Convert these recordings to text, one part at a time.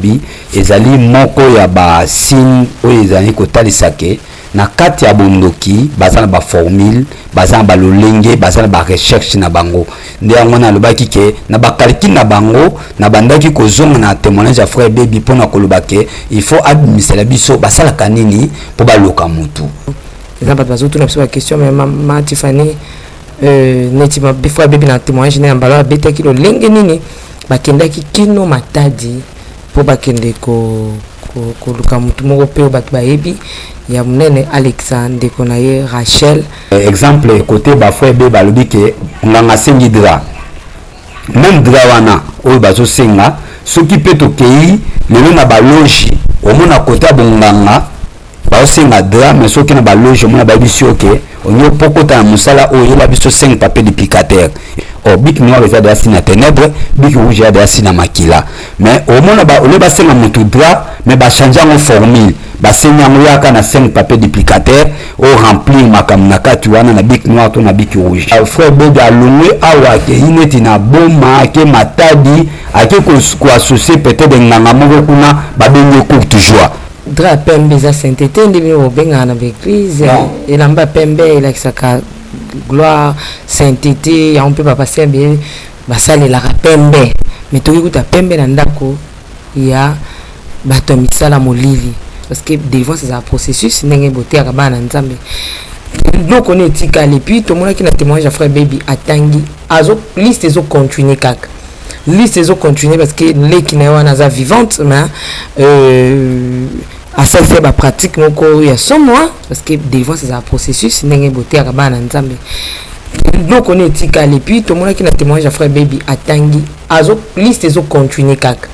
Bi ezali moko ya ba signe oyo ezali kotalisa ke na kati ya bondoki baza na ba formule, baza na ba lolenge, baza na ba recherche na bango. Nde yango wana alobaki ke na ba calcul na bango, nabandaki kozonga na temoignage ya frère Baby pona koloba ke il faut abimisela biso basalaka nini po baloka mutu. Eza bato bazotuna biso ba question mais mama Tiffany euh, neti frère Baby na temoignage na ya mbala abetaki lolenge nini Bakendaki kino Matadi mpo bakende koluka moto moko mpe oyo bato bayebi ya monene alekisa ndeko na ye Rachel. Exemple cote ba frère be balobi ke nganga asengi drap meme drap wana oyo bazosenga soki pe tokeyi lelo na ba loge omona cote ya bonganga Baosenga drap mais soki na ba loge omona bayebisi yo ke olingi opokota na mosala oyo yela biso 5 papier duplicateur or bic noir eza deja signe ya tenebre bic rouge eza deja signe ya makila mais omona ba olie basenga mutu drap mais ba change yango formule basengi yango yaka na 5 papier duplicateur o remplir makambo na kati wana na bic noir to na bic rouge. Frère Bebe alongwe awa akeyi neti na Boma ake Matadi ake ko associer peut-être nganga moko kuna babengi ye courte joie. Drap ya pembe eza saintete nde bino bobengaka na ba eglise. Elamba ya pembe elakisaka gloire, saintete, yango mpe ba pasteur ebele basalelaka pembe. Mais tokoki kuta pembe na ndako ya bato ya misala molili parce que delivrance ezala processus ndenge boteyaka bana na Nzambe. Biloko nini etikali? Puis tomonaki na témoignage ya frère Baby atangi azo liste ezo continuer kaka. Liste ezo continuer parce que leki na ye wana aza vivante mais euh, asalisi ye bapratique moko ya somo parce que délivrance ezala processus ndenge boteyaka bana na Nzambe. Biloko nini etikali? Puis tomonaki na témoignage ya frère Baby atangi azo liste ezo continuer kaka.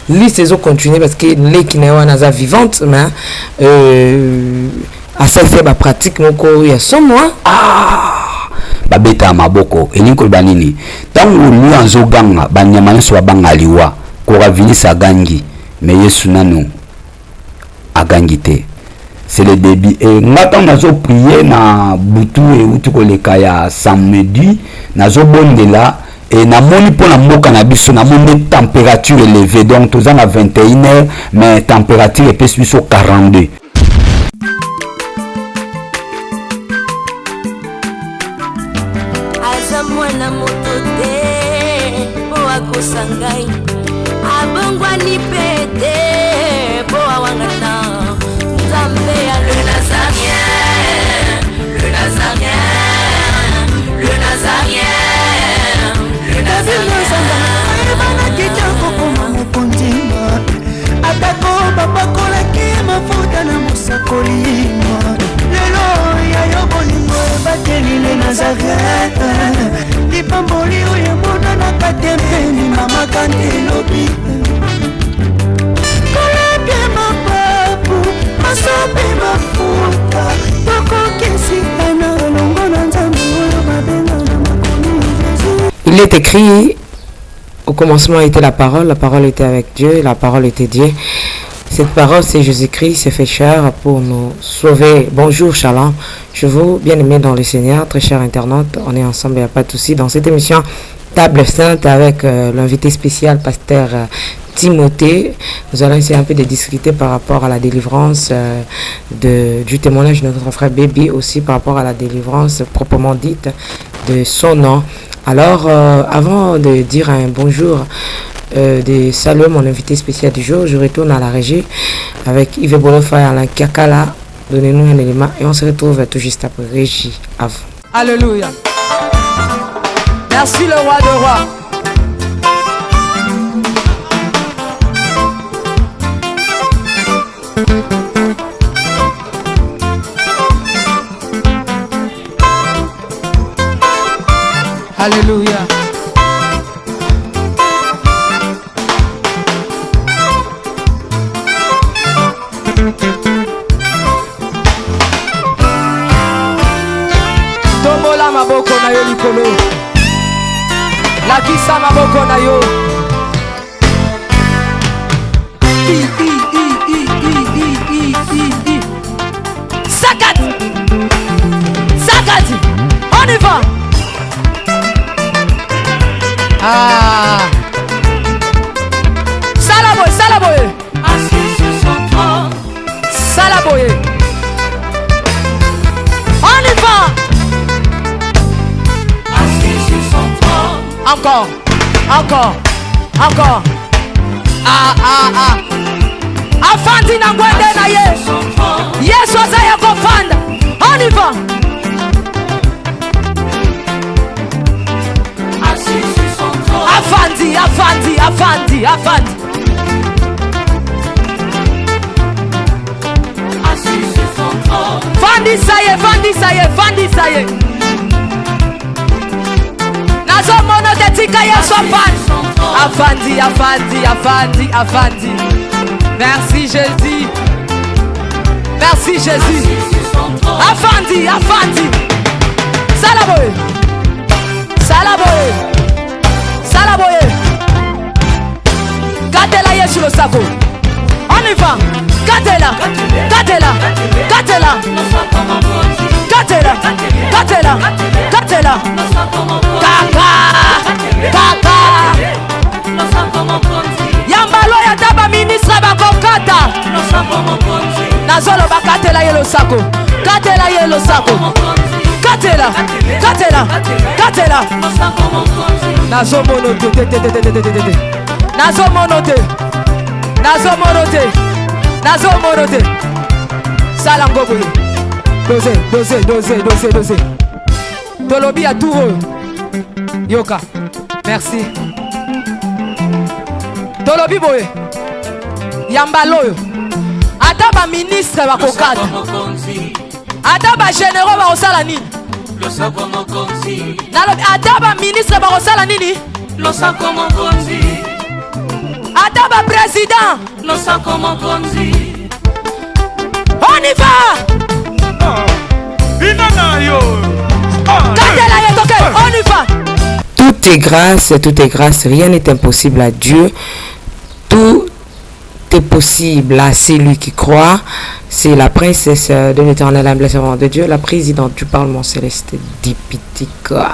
Liste ezo continuer parce que leki na ye wana aza vivante mais euh, asalisi ye bapratique moko ya somo. Ah! Babetaka maboko elingi koloba nini? Ntango liwa azoganga banyama nyonso babanga liwa. Koravinis agangi mais Yesu nanu agangi te. C'est le début. Et nga ntango nazo prier na butu euti koleka ya samedi, nazobondela et namoni mpo na mboka na biso, namoni nde température élevée, donc toza na 21 heures mais température epesi biso 42. Aza mwana moto te mpo akosa ngai, abongwani mpe te mpo awangana Nzambe ya le Nazarien, le Nazarien, le Nazarien, le Nazarien. Ayebanaki te akokoma mokonzi, atako bapakolaki mafuta na mosakoli. Lelo ya yo bolingo ebateli le Nazareth, lipamboli oyo emonanaka te mpe limamaka nde lobi. Kolapia mapapu masopi mafuta, tokokisikana elongo na Nzambe oyo babenga na makomi Jésus. Il est écrit: au commencement était la parole, la parole était avec Dieu, la parole était Dieu. Cette parole, c'est Jésus-Christ, s'est fait chair pour nous sauver. Bonjour, shalom. Je vous bien-aimé dans le Seigneur, très cher internaute. On est ensemble, il n'y a pas de souci. Dans cette émission Table Sainte avec l'invité spécial, pasteur Timothée, nous allons essayer un peu de discuter par rapport à la délivrance du témoignage de notre frère Baby, aussi par rapport à la délivrance proprement dite de son nom. Alors, avant de dire un bonjour, de saluer mon invité spécial du jour, je retourne à la régie avec Yves Bolofa et Alain Kiakala. Donnez-nous un élément et on se retrouve tout juste après. Régie, à vous. Alléluia. Merci le roi de rois. Alléluia. Tombola maboko na yo likolo. Lakisa maboko na yo. I, i, i, i, i, i, i, i, i. Sakati. Sakati. On y va. Ah. Sala boye, sala boye. Encore, encore. Ah, ah, ah. Afandi na ngwende na ye. Yesu aza ya kofanda. On y va. Afandi, afandi, afandi, afandi. Fandisa ye, fandisa ye, fandisa ye. Nazomona te, tika Yesu afandi. Afandi, afandi, afandi, afandi. Merci Jésus. Merci Jésus. Afandi, afandi. Sala boye. Sala boye. Sala boye. Katela Yesu losako. On y va. Katela. Katela. Katela. Katela. Katela. Katela. Kaka. Kaka. Yambalo ya ta baministre bakokata. Nazoloba katela ye losako. Katela ye losako. Katela. Katela. Katela. Nazomono te te te te te te te te. Nazomono te. Nazomono te. Nazomono te. Sala ngo boye. Dose, dose, dose, dose, dose. Tolobi ya tour oyo. Yoka. Merci. Tolobi boye. Yambala oyo. Ata ba ministre bakokata. Ata ba généraux bakosala nini? Nalobi ata ba ministre bakosala nini? Ata ba président. On y va. Katela ye toke. On y va. Tout est grâce, tout est grâce, rien n'est impossible à Dieu. Tout est possible à celui qui croit. C'est la princesse de l'éternel humble servante de Dieu, la présidente du Parlement céleste d'Ipitika.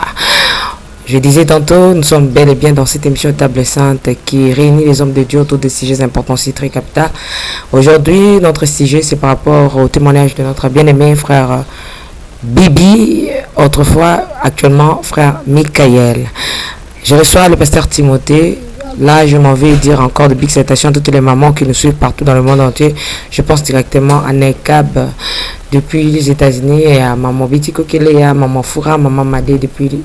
Je disais tantôt, nous sommes bel et bien dans cette émission Table Sainte qui réunit les hommes de Dieu autour de sujets importants, si très capital. Aujourd'hui, notre sujet, c'est par rapport au témoignage de notre bien-aimé frère Bibi, autrefois, actuellement, frère Michael. Je reçois le pasteur Timothée. Là, je m'en vais dire encore de big salutations à toutes les mamans qui nous suivent partout dans le monde entier. Je pense directement à Nekab depuis les États-Unis et à maman Bitiko Kelea, maman Foura, maman Madé depuis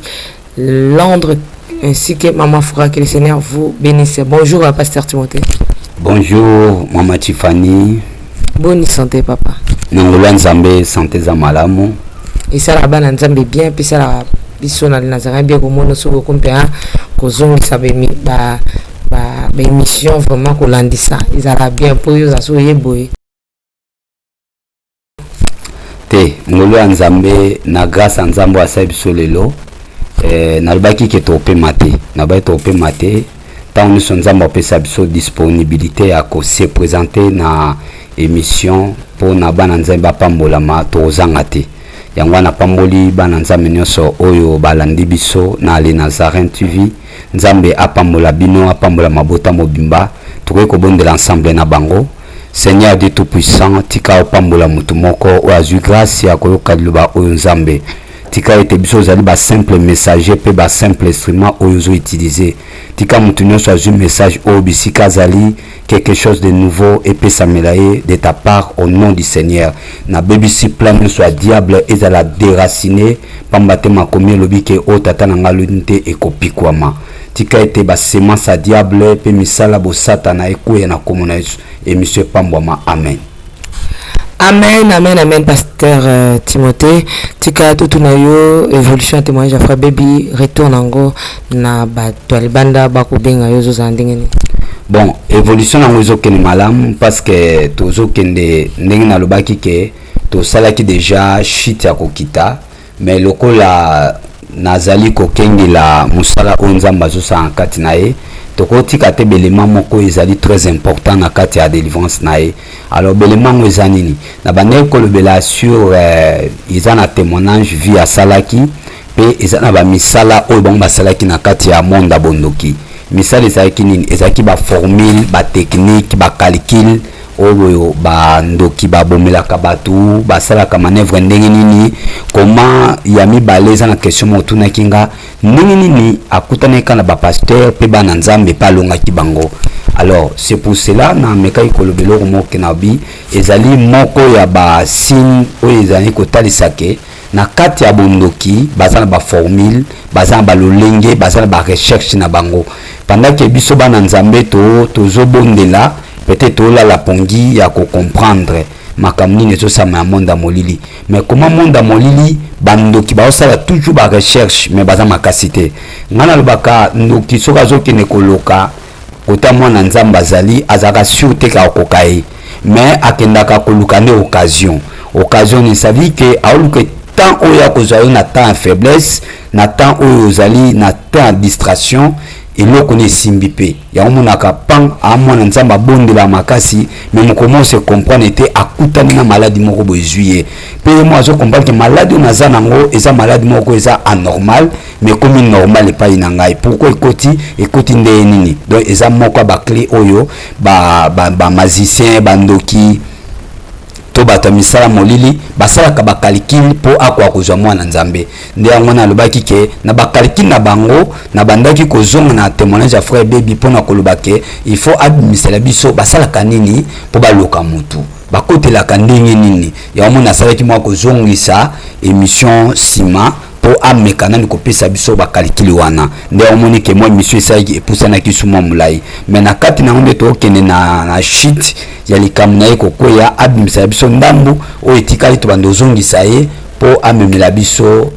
Londres, ainsi que maman Foura. Que le Seigneur vous bénisse. Bonjour à pasteur Timothée. Bonjour maman Tiffany. Bonne santé papa. Nangolo Nzambe santé za malamu. Esala bana Nzambe bien, puis esala biso na nazalaki bien komona soki okomi mpe kozongisa ba émission vraiment kolandisa ezala bien mpo oyo oza so oye boye. Te, ngolu ya Nzambe na grâce ya Nzambe oyo asali biso lelo, nalobaki ke topema te, nalobaki topema te. Ntango nyonso Nzambe apesa biso disponibilité ya kose présenter na émission mpo na bana Nzambe bapambolama, tozanga te. Yango wana apamboli bana Nzambe nyonso oyo balandi biso na Le Nazarin TV. Nzambe apambola bino, apambola mabota mobimba. Tokoki kobondela ensemble na bango. Seigneur Dieu tout-puissant, tika opambola motu moko oyo azwi grâce ya koyoka liloba oyo. Nzambe, tika ete biso ozali basimple messager mpe basimple instrument oyo ozoutiliser. Tika motu nyonso azwi message oyo, bisika azali, quelque chose de nouveau epesamela ye de ta part au nom du Seigneur. Nabebisi plan nyonso ya diable, ezala déraciné, pamba te makomi elobi ke oyo tata na ngai alobi te ekopikwama. Tika ete basemence ya diable mpe misala bosatana ekweya na kombo na Yesu. Émission epambwama, amen. Amen, amen, amen, pasteur Timothée. Tika tutuna yo évolution ya témoignage ya frère Baby, retour nango na bato ya libanda bakobenga yo, ozozala ndenge nini? Bon, évolution nango ezokende malamu parce que tozokende ndenge nalobaki ke tosalaki déjà chute ya kokita, mais lokola nazali kokengela mosala oyo Nzambe azosala na kati na ye, tokotika te belema moko ezali très important na kati ya délivrance na ye. Alors belema yango eza nini? Na bandaki kolobela sur eza na témoignage vie asalaki mpe eza na bamisala oyo bango basalaki na kati ya monde ya bondoki. Misala ezalaki nini? Ezalaki baformule, batechnique, bacalcul. Oyo bandoki babomelaka bato, basalaka manœuvre ndenge nini? Koma ya mibale, eza na question moko otunaki nga: ndenge nini akutanaki kaka na bapasteur mpe bana Nzambe mpe alongaki bango? Alors, c'est pour cela namekaki koloba eloko moko na bi ezali moko ya basigne oyo ezali kotalisa ke na kati ya bondoki baza na baformule, baza na balolenge, baza na barecherche na bango, pendant ke biso bana Nzambe to tozobondela, peut-être tolala pongi ya kocomprendre makambo nini ezosama ya monde ya molili. Mais comment monde ya molili, bandoki baosala toujours barecherche, mais baza makasi te. Ngai nalobaka, ndoki soki azokende koloka kota mwana Nzambe azali, azalaka sûr te kaka kokoka ye, mais akendaka koluka nde occasion. Occasion ni, ça veut dire ke aoluka temps oyo akozwa yo na temps ya faiblesse, na temps oyo ozali na temps ya distraction. Eloko ni esimbi mpe yango monaka pan amwana Nzambe abondela makasi, mais mokolo se comprendre te, akutani na maladi moko boye, ezwi ye mpe ye mo azocomprendre ke maladi oyo naza nango eza maladi moko eza anormal, mais ekomi normal epai na ngai. Pourquoi ekoti? Ekoti ndenge nini? Donc eza moko ya baclé oyo bamagicien, bandoki to bato ya misala molili basalaka bacalcul mpo akoka kozwa mwana Nzambe. Nde yango nalobaki ke na bacalcul na bango, nabandaki kozonga na témoignage ya frère Bebi mpona koloba ke il faut abimisela biso basalaka nini mpo baloka motu, bakotelaka ndenge nini. Yango mona asalaki mwa kozongisa émission nsima mpo ameka nani kopesa biso bacalcul wana. Nde omoni ke mwa émission esalaki, epusanaki su mwa molai, mais na kati na yango nde tokokende na chute ya likambo na ye kokweya. Abimisela biso ndambu oyo etikali, tobanda ozongisa ye mpo amemela biso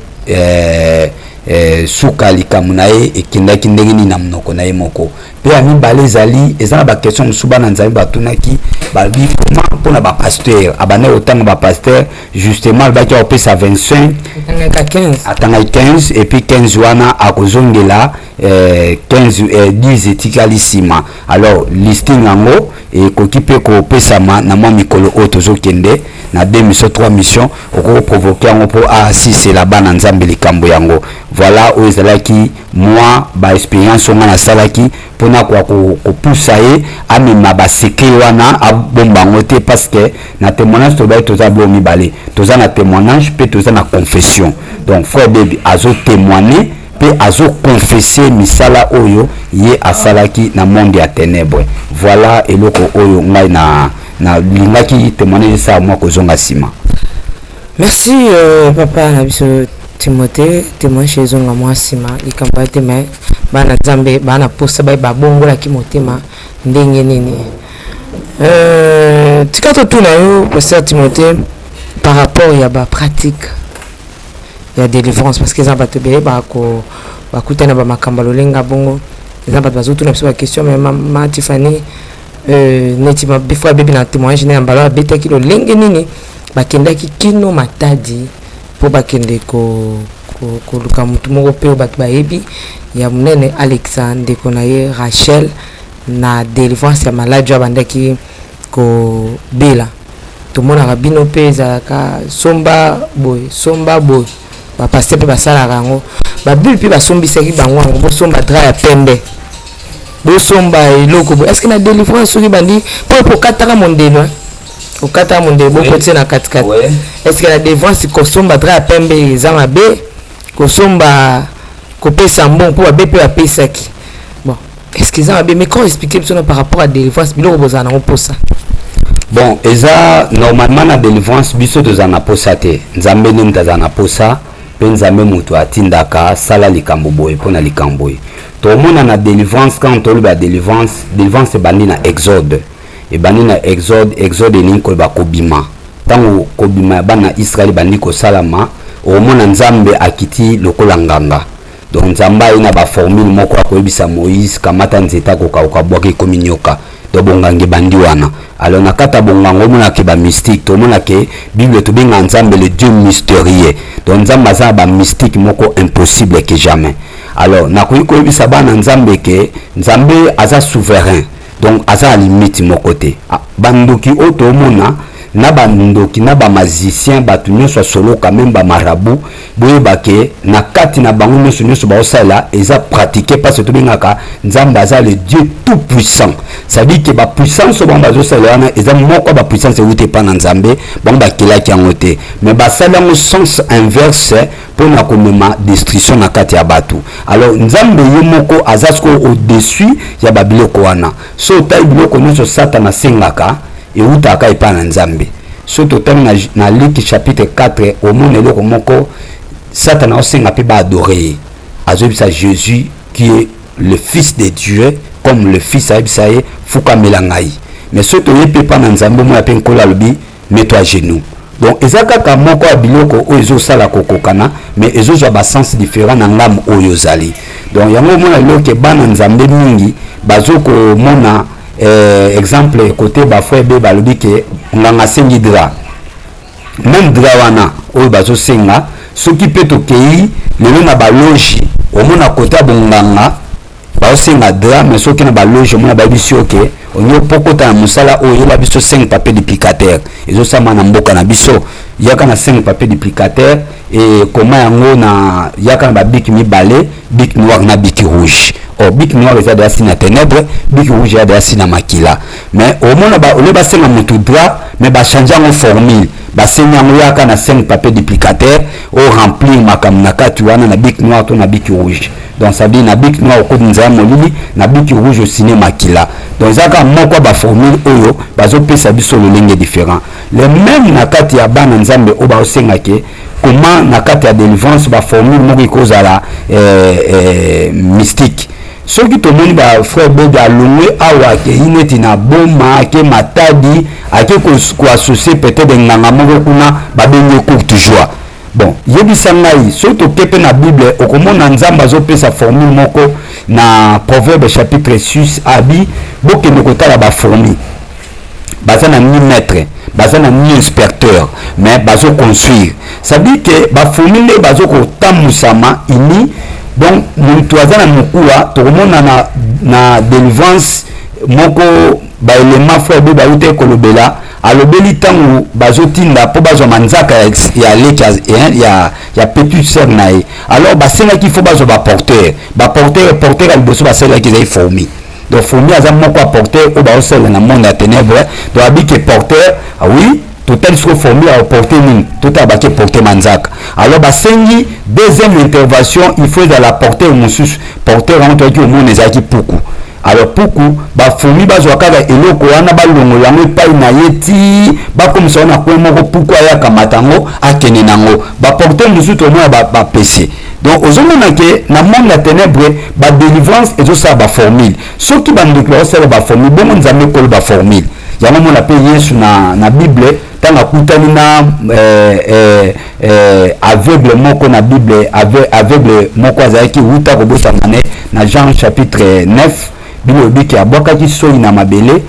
suka likambo na ye ekendaki ndenge nini na monoko na ye moko. Mpe ya mibale, ezali eza na baquestion mosusu bana Nzambe batunaki, balobi koma mpona bapasteur. Abandaki kotanga bapasteur, justement alobaki akopesa 25. Atangaka 15. Atangaki 15, et puis 15 wana akozongela 15, 10 etikali nsima. Alors listing yango ekoki mpe kopesama na mwa mikolo oyo tozokende na 2 mission, 3 mission, okoki koprovoquer yango mpo asisela bana Nzambe likambo yango. Voilà, oyo ezalaki mwa baexpérience oyo nga nasalaki mpona koka kopusa ye amema basecret wana, abomba yango te, parce que na témoignage tobaki toza bilo mibale: toza na témoignage mpe toza na confession. Donc frère Bebi azotémoigne mpe azoconfesse misala oyo ye asalaki na monde ya ténèbre. Voilà eloko oyo ngai na nalingaki témoignage esala mwa kozonga nsima. Merci papa na biso Timothée. Témoignage ezonga mwa nsima, likambo ya te, mais bana Nzambe bana posa baye babongolaki motema ndenge nini? Tika totuna yo, pasteur Timothée, par rapport ya bapratique ya délivrance, parce que eza bato ebele bako bakutana bamakambo ya lolenga bongo. Eza bato bazotuna biso baquestion, mais mama Tiffany, neti bifo abebi na témoignage ne ya mbala abetaki lolenge nini bakendaki kino Matadi mpo bakende koluka motu moko mpe oyo bato bayebi ya monene alekisa ndeko na ye Rachel na délivrance ya maladi oyo abandaki kobela. Tomonaka bino mpe ezalaka somba boye, somba boye, bapasteur mpe basalaka yango, babile mpe basombisaki bango yango, bosomba drap ya pembe, bosomba eloko boye. Est ce que na délivrance, soki bandi mpo okataka mondelo, okataka mondelo, bokotie na katikati, est ce que na délivrance kosomba drap ya pembe eza mabe, kosomba, kopesa mbongo mpo babe mpe bapesaki, bon, est ce que eza mabe? Mais quand expliquer biso na par rapport à délivrance, biloko bozala nango mposa. Bon, eza normalement na délivrance biso tozala na posa te. Nzambe nde moto azala na posa, mpe Nzambe moto atindaka sala likambo boye mpo na likambo boye. Tomona na délivrance, quand toloba délivrance, délivrance ebandi na Exode, ebandi na Exode. Exode elingi koloba kobima. Ntango kobima ya bana Israele ebandi kosalama, okomona Nzambe akiti lokola nganga. Donc Nzambe aye na baformule moko, akoyebisa Moïse: kamata nzete akokauka, bwaka, ekomi nyoka. Donc bonganga ebandi wana. Alors na kati ya bonganga omonake bamystique, tomonake Bible tobenga Nzambe le Dieu mystérieux. Donc Nzambe aza na bamystique moko impossible que jamais. Alors nakoki koyebisa bana Nzambe ke Nzambe aza souverain, donc aza na limite moko te. Bandoki oyo toomona Na bandoki, na bamagicien, bato nyonso ya soloka, même bamarabout, boyeba ke na kati na bango nyonso, nyonso baosala eza pratique, parce que tobengaka Nzambe aza le Dieu tout puissant. C'est-à-dire ke bapuissance oyo bango bazosalela wana eza moko ya bapuissance euti epa na Nzambe. Bango bakelaki yango te, mais basali yango sens inverse mpona komema destruction na kati ya bato. Alors Nzambe ye moko aza sikoyo au-dessus ya babiloko wana. So otali biloko nyonso Satana asengaka, eutaka epai na Nzambe. So totali na Luc chapitre 4, omona eloko moko Satana aosenga mpe baadorer ye. Azoyebisa Jésus qui est le Fils de Dieu, comme le Fils ayebisa ye: "Fukamela ngai." Mais soki toye mpe epai na Nzambe, omona mpe Nkolo alobi: "Mets-toi à genoux." Donc eza kaka moko ya biloko oyo ezosala kokokana, mais ezozwa basens différent na ngambo oyo ozali. Donc yango omona lelo bana Nzambe mingi bazokomona exemple côté bafrère be balobi ke nganga asengi drap. Même drap wana oyo bazosenga, soki mpe tokei lelo na baloge, omona côté ya bonganga baosenga drap, mais soki na baloge omona bayebisi oke olingi opokota na mosala oyo, oyela biso 5 papier duplicateur. Ezosama na mboka na biso, yaka na 5 papier duplicateur, ekoma yango na yaka na babic mibale, bic noir na bic rouge. Or bic noir eza deya si na ténèbre, bic rouge eza deya si na makila. Mais omona olie basenga motu drap, mais bachange yango formule, basengi yango yaka na 5 papier duplicateur, oremplir makambo na kati wana na bic noir to na bic rouge. Donc ça veut dire na bic noir okoti nzela molili, na bic rouge osine makila. Donc eza kaka moko ya baformule oyo bazopesa biso lolenge différent. Le même na kati ya bana Nzambe oyo baosengake comment na kati ya délivrance, baformule moko ekozala mystique. Soki tomoni bafrère Bobe alongwe awa, akei neti na Boma, ake Matadi, ake koassocier peut-être nganga moko kuna babengi courte joie. Bon, yebisa ngai, soki toke mpe na Bible, okomona Nzambe azopesa formule moko na Proverbe chapitre 6, abi bokende kotala bafourmi, baza na ni maître, baza na ni inspecteur, mais bazoconstruire. Ça veut dire ke bafourmi nde bazokotambusama ini. Donc moto aza na mokuwa, tokomona na délivrance moko baélément frère be bauti kolobela, alobeli ntango bazotinda mpo bazwa manzaka ya leki ya petite sœur na ye. Alors basengaki fo bazwa baporteur, baporteur. Porteur ya liboso basalelaki ezali fourmi. Donc fourmi aza moko ya porteur oyo baosalela na monde ya ténèbre. Donc abike porteur, ah oui, totali sikoyo formule ya porter nini, totala bake porter manzaka. Alors basengi deuxième intervention, il faut ezala porteur mosusu. Porteur yango toyaki omona ezalaki puku. Alors puku, bafourmi bazwa kaka eloko wana, balongola yango epai na ye ti bakomisa wana coin moko, puku ayakamata yango, akende nango. Baporteur mosusu tomona bapese. Donc ozomona ke na monde ya ténèbre badélivrance ezosala baformule. Soki bandoki bazosala baformule, bongo Nzambe ekolo baformule yango. Mona mpe Yesu na Bible, ntango akutani na aveugle moko na Bible, aveugle moko azalaki wuta kobotama ne, na Jean chapitre 9, bino oyebiki abwakaki soi na mabele,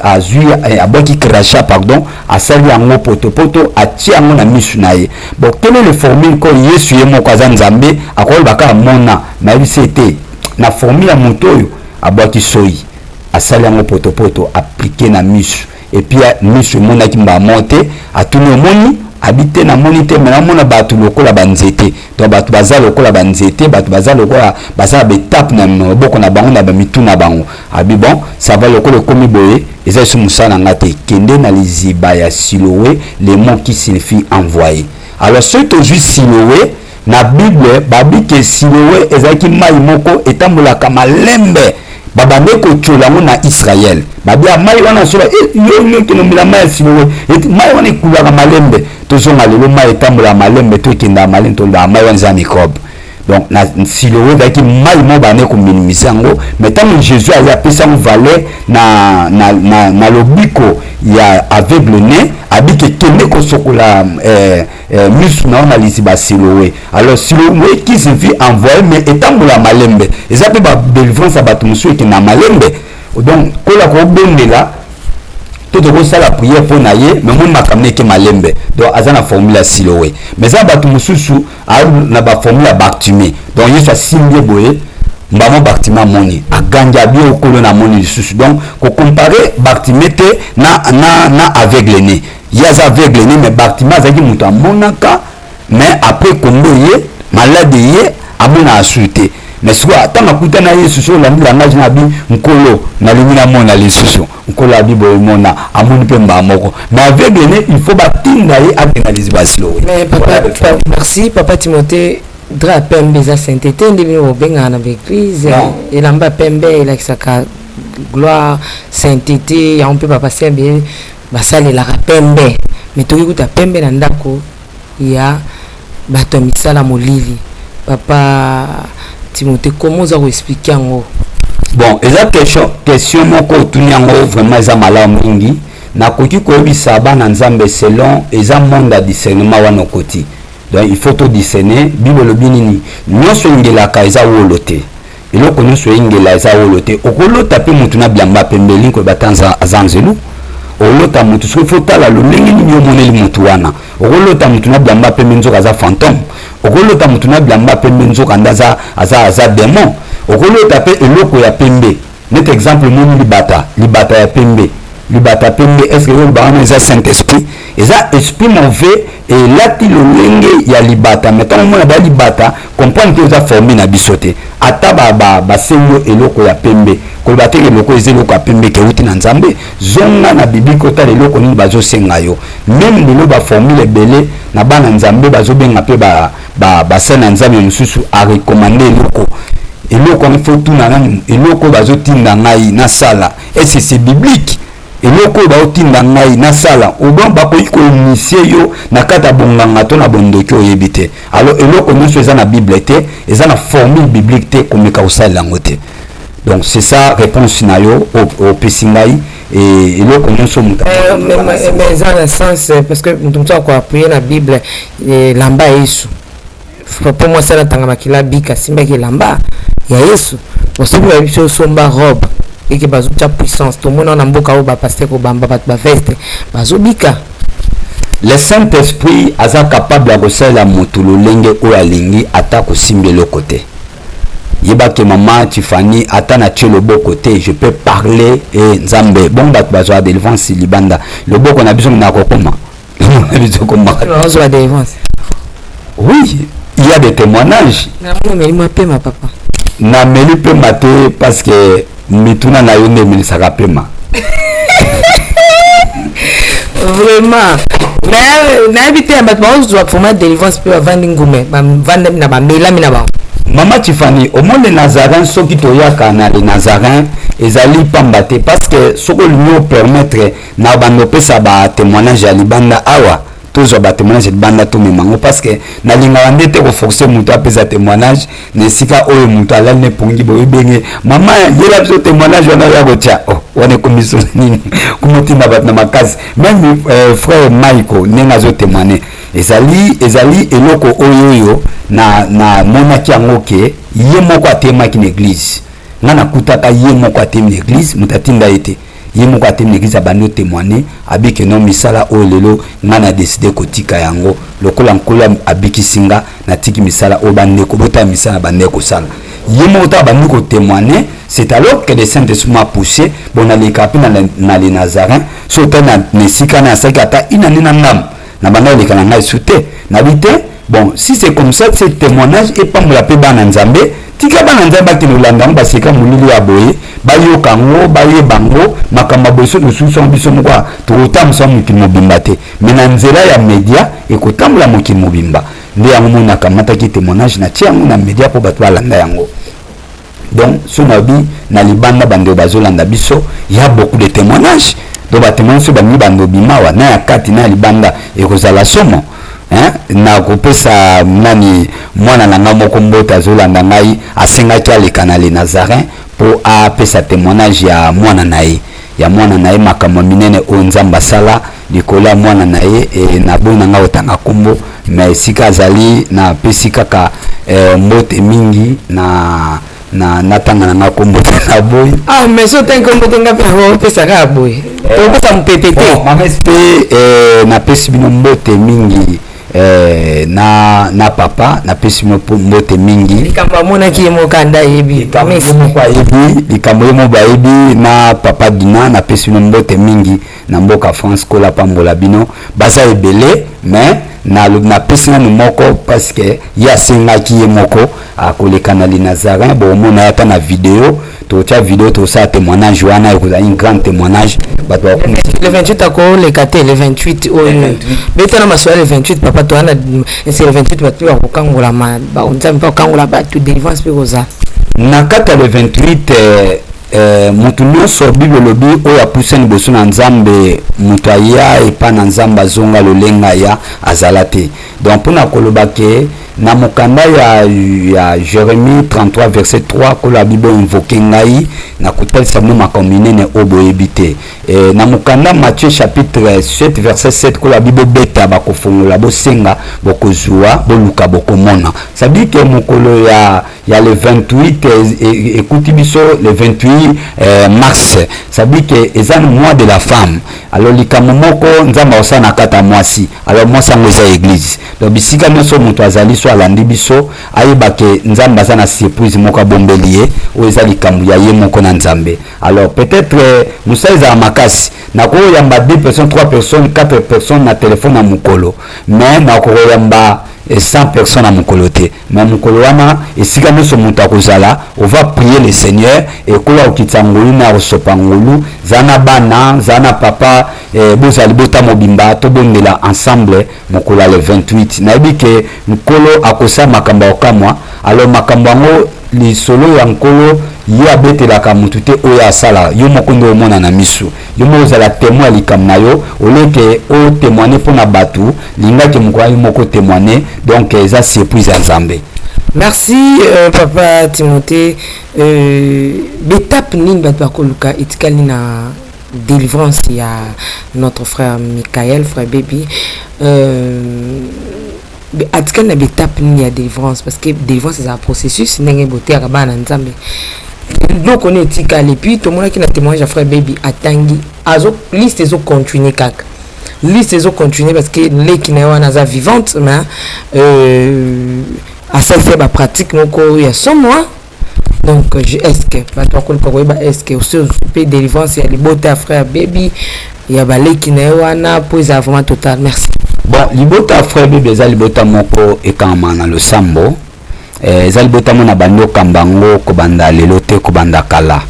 azwi abwaki crachat, pardon, asali yango potopoto, atie yango na misu na ye. Bon, quelle est le formule ko Yesu ye moko aza Nzambe, akoloba kaka mona nayebisi ete na formule ya moto oyo abwaki soi, asali yango potopoto, aplike na misu, et puis misu emonaki mbamo te. Atuni: "Omoni?" Abi: "Te, namoni te, me namona bato lokola banzete." Donc bato baza lokola banzete, bato baza lokola baza na baetape na maboko na bango, na bamitu na bango. Abi: "Bon, ça va, lokola ekomi boye, eza lisusu mosala na nga te, kende na liziba ya Siloé", le mot qui signifie envoyé. Alors soki tozwi Siloé na Bible, babi ke Siloé ezalaki mai moko etambolaka malembe. Babande kotiola yango na Israele, babia mai wana soba yo nyokende omela mai ya Siloé, mai wana ekulaka malembe. Tozonga lelo, mai etambolaka malembe to ekendaka malembe, tolobaka mai wana eza microbe. Donc na Siloé ezalaki mai moko bande kominimiser yango, mais ntango Jésus aye, apesi yango valeur na lobiko ya aveugle ne, abiki ekende kosokola misu na yo na liziba Siloé. Alors Siloé qui signifie envoyé, mais etambola malembe, eza mpe badélivrance ya bato mosusu ekenda malembe. Donc kola kobondela to tokosala prière mpo na ye, mais omoni makambo eke malembe. Donc aza na formule ya Siloé, mais eza bato mosusu na baformule ya Bartimée. Donc Yesu asimbi ye boye. Mbamo Bartimée amoni, agangi, abi: "Okolo, namoni lisusu." Donc kocomparer Bartimée te na aveugle né. Ye aza aveugle né, mais Bartimée azalaki moto amonaka, mais après kombo ye malade, ye amona asu te. Mais sikoyo, ntango akutana Yesu, so olandi langage na abi: "Nkolo, nalingi namona lisusu." Nkolo abi boye: "Mona." Amoni mpe mbala moko. Mais aveugle né, il faut batinda ye akende na liziba Siloé. Mais papa, merci papa Timothée. Drap ya pembe eza sainteté nde bino bobengaka na baeglise? Elamba ya pembe elakisaka gloire, sainteté, yango mpe bapasteur be basalelaka pembe. Mais tokoki kuta pembe na ndako ya bato ya misala molili. Papa Timothée, comment oza koexpliquer yango? Bon, eza question moko otuni yango, vraiment eza malamu mingi. Nakoki koyebisa bana Nzambe, selon eza monde ya discernement wana okoti. Donc il faut todiscerner. Bible elobi nini? Nyonso engelaka eza wolo te. Eloko nyonso eyingela eza wolo te. Okolota mpe motu na bilamba pembe, elingi koyeba te aza nzelu. Olota motu, soki faut tala lolenge nini omoneli motu wana. Okolota motu na bilamba pembe, nzoka aza fantôme. Okolota motu na bilamba pembe, nzoka nde aza démon. Okolota mpe eloko ya pembe, neti exemple omoni libata, libata ya pembe, libata pembe, est ce que oyo wana eza saint esprit Eza esprit mauvais elati lolenge ya libata. Mais ntango omona baya libata, comprendre te, eza forme na biso te. Ata basengi yo eloko ya pembe, koloba te eloko eza eloko ya pembe keuti na Nzambe. Zonga na Bible, kotala eloko nini bazosenga yo. Même lelo, baformule ebele na bana Nzambe bazobenga mpe basali na Nzambe mosusu arecommander eloko. Eloko yango, faut tuna nani: eloko oyo bazotinda ngai nasala, est-ce c'est biblique? Eloko oyo baotinda ngai nasala, obon bakoki koinitier yo na kati ya bonganga to na bondoki, oyebi te. Alors eloko nyonso eza na Bible te, eza na formule biblique te, komeka kosalela yango te. Donc c'est ça réponse na yo opesi ngai. Eloko nyonso moto Mais eza na sens, parce que moto mosusu akoappuyer na Bible, elamba ya Yesu, mpo mwasi alatanga makila, bika asimbaki elamba ya Yesu. Bon, soki bayebi biso osomba robe eke bazotya puissance, tomona na mboka oyo bapasteur kobamba bato baveste, bazobika. Le saint esprit aza capable ya kosalela moto lolenge oyo alingi, ata kosimba eloko te. Yebake, mama Tifani, ata natie loboko te, je peux parler e Nzambe. Bongo bato bazwaka délivrance libanda, loboko na biso na kokoma na biso komaka. Bazwa délivrance? Oui, il y a des témoignages. Namoni omeli mwa pema, papa. Nameli pema te, parce que mituna na yo nde emelisaka pema. Vraiment, mais nayebi te, bato bazozwa vraiment délivrance mpe bavandi ngume, bavandami na bamelami na bango. Mama Tifani, omoni le Nazarin, soki toyaka na le Nazarin, ezali pamba te, parce que soki olingi opermettre na bando opesa batémoignage ya libanda awa, tozwa batémoignage ya libanda, tomema yango, parce que nalingaka nde te koforcer moto apesa témoignage na esika oyo moto alali na epongi boye. Ebenge mama yela biso témoignage wana oya kotia, oh, wana ekomi so nini komotinda bato na makasi. Même frère Michael, ndenge azotémoigne, ezali eloko oyo na monaki yango ke ye moko atemaki na église. Nga nakutaka ye moko atemi na église, moto atinda ye te, ye moko atemi na église, abandi otémoigne, abiki no misala oyo. Lelo nga na décidé kotika yango lokola Nkolo abikisi nga, natiki misala oyo. Bandeko, botala misala bandeko kosala. Ye moko ta abandi kotémoigne. C'est alors que le Saint-Esprit m'a poussé. Bon, naleka mpe na le Nazarin. So ota na esika na asalaki ata inani na ndambo na banda koleka na ngai su te, nabi te. Bon, si c'est comme ça, ce témoignage epambola mpe bana Nzambe. Tika bana Nzambe bakende kolanda yango, baseka molili ya boye, bayoka yango, bayeba yango. Makambo ya boye, soki tosusu yango biso moko, tokotambusa mokili mobimba te, mais na nzela ya média ekotambola mokili mobimba. Nde yango moni nakamataki témoignage, natie yango na média mpo bato balanda yango. Donc so nabi na libanda, bandeko bazolanda biso, ya beaucoup de témoignages. Donc batémoignage so balingi bando bimawa na ya kati na ya libanda, ekozala somo, hein? Nakopesa nani, mwana na ngai moko mbote, azolanda ngai, asengaki aleka na le Nazarin mpo apesa témoignage ya mwana na ye, makambo minene oyo Nzambe asala likolo ya mwana na ye. Naboyi na ngai otanga nkombo, mais esika azali, napesi kaka mbote mingi. Na natanga na ngai nkombo te, naboyi. Ah, mais so otangi nkombo te, nga mpe opesa kaka boye, topesa mopepe te. Mama sp, napesi bino mbote mingi. Na papa, napesi mbote mingi. Likambo amonaki ye moko anda ayebi. Likambo ye moko ayebi, likambo ye moko ayebi. Na papa Dina, napesi bino mbote mingi na mboka France. Kola pambola bino. Baza ebele, mais napesi nanu moko parce que ye asengaki ye moko akoleka na Le Nazarin. Bomona ye ata na video, totia video, tosala témoignage wana, ekozala une grande témoignage, bato. Le 28 akoleka te? Le 28 oyo betana masolo le 28, papa, towana ese le 28, bato bakokangolama, Nzambe mpe akokangola bato, délivrance mpe kozala. Na kati ya le 28, motu nyonso, Bible elobi, oyo apusani liboso na Nzambe, moto aya epa na Nzambe azonga lolenga aya azala te. Donc mpona koloba ke na mokanda ya Jérémie 33 verset 3, koloba Bible: "Invoquer ngai, nakotalisa bino makambo minene oyo boyebi te." Na mokanda Matthieu chapitre 7 verset 7, koloba Bible: "Bobeta, bakofongola, bosenga, bokozwa, boluka, bokomona." Ça veut dire ke mokolo ya le 28 ekuti biso le 28 mars, ça veut dire ke eza mois de la femme. Alors likambo moko Nzambe akosala na kati ya mwasi, alors mwasi yango eza église. Donc bisika nyonso moto azali, so alandi biso, ayeba ke Nzambe aza na surprise moko abombeli ye, oyo eza likambo ya ye moko na Nzambe. Alors peut-être mosala ezala makasi, nakoyamba 2 personnes, 3 personnes, 4 personnes na telefone na mokolo, mais nakokoyamba 100 personnes na mokolo te. Mais mokolo wana, esika nyonso moto akozala, on va prier le Seigneur, ekola kokitisa ngolu na kosopa ngolu. Zala na bana, zala na papa, bozala libota mobimba, tobondela ensemble mokolo ya le 28. Nayebi ke Nkolo akosala makambo ya kokamwa. Alors makambo yango, lisolo ya Nkolo, ye abetelaka motu te. Oyo asala, yo moko nde omona na miso, yo moko ozala témoin ya likambo na yo. Oleke otémoigne mpona bato, lingaki mokolo yo moko témoigne. Donc eza surprise ya Nzambe. Merci, papa Timothée. Betape nini bato bakoluka etikali na délivrance ya notre frère Michael, frère Baby? Atikali na betape nini ya délivrance? Parce que délivrance ezala processus, ndenge boteyaka bana na Nzambe. Biloko nini etikali? Puis tomonaki na témoignage ya frère Baby, atangi azo liste ezocontinue kaka, liste ezocontinue, parce que leki na ye wana aza vivante, mais asalisi ye bapratique moko ya somo. Donc est ce que bato bakoluka koyeba, est ce que osi mpe délivrance ya libota ya frère Baby, ya baleki na ye wana, mpo ezala vraiment total? Merci. Bon, libota ya frère Baby eza libota moko ekangama na losambo. Eza libota moko na bandi okamba yango kobanda lelo te, kobanda kala,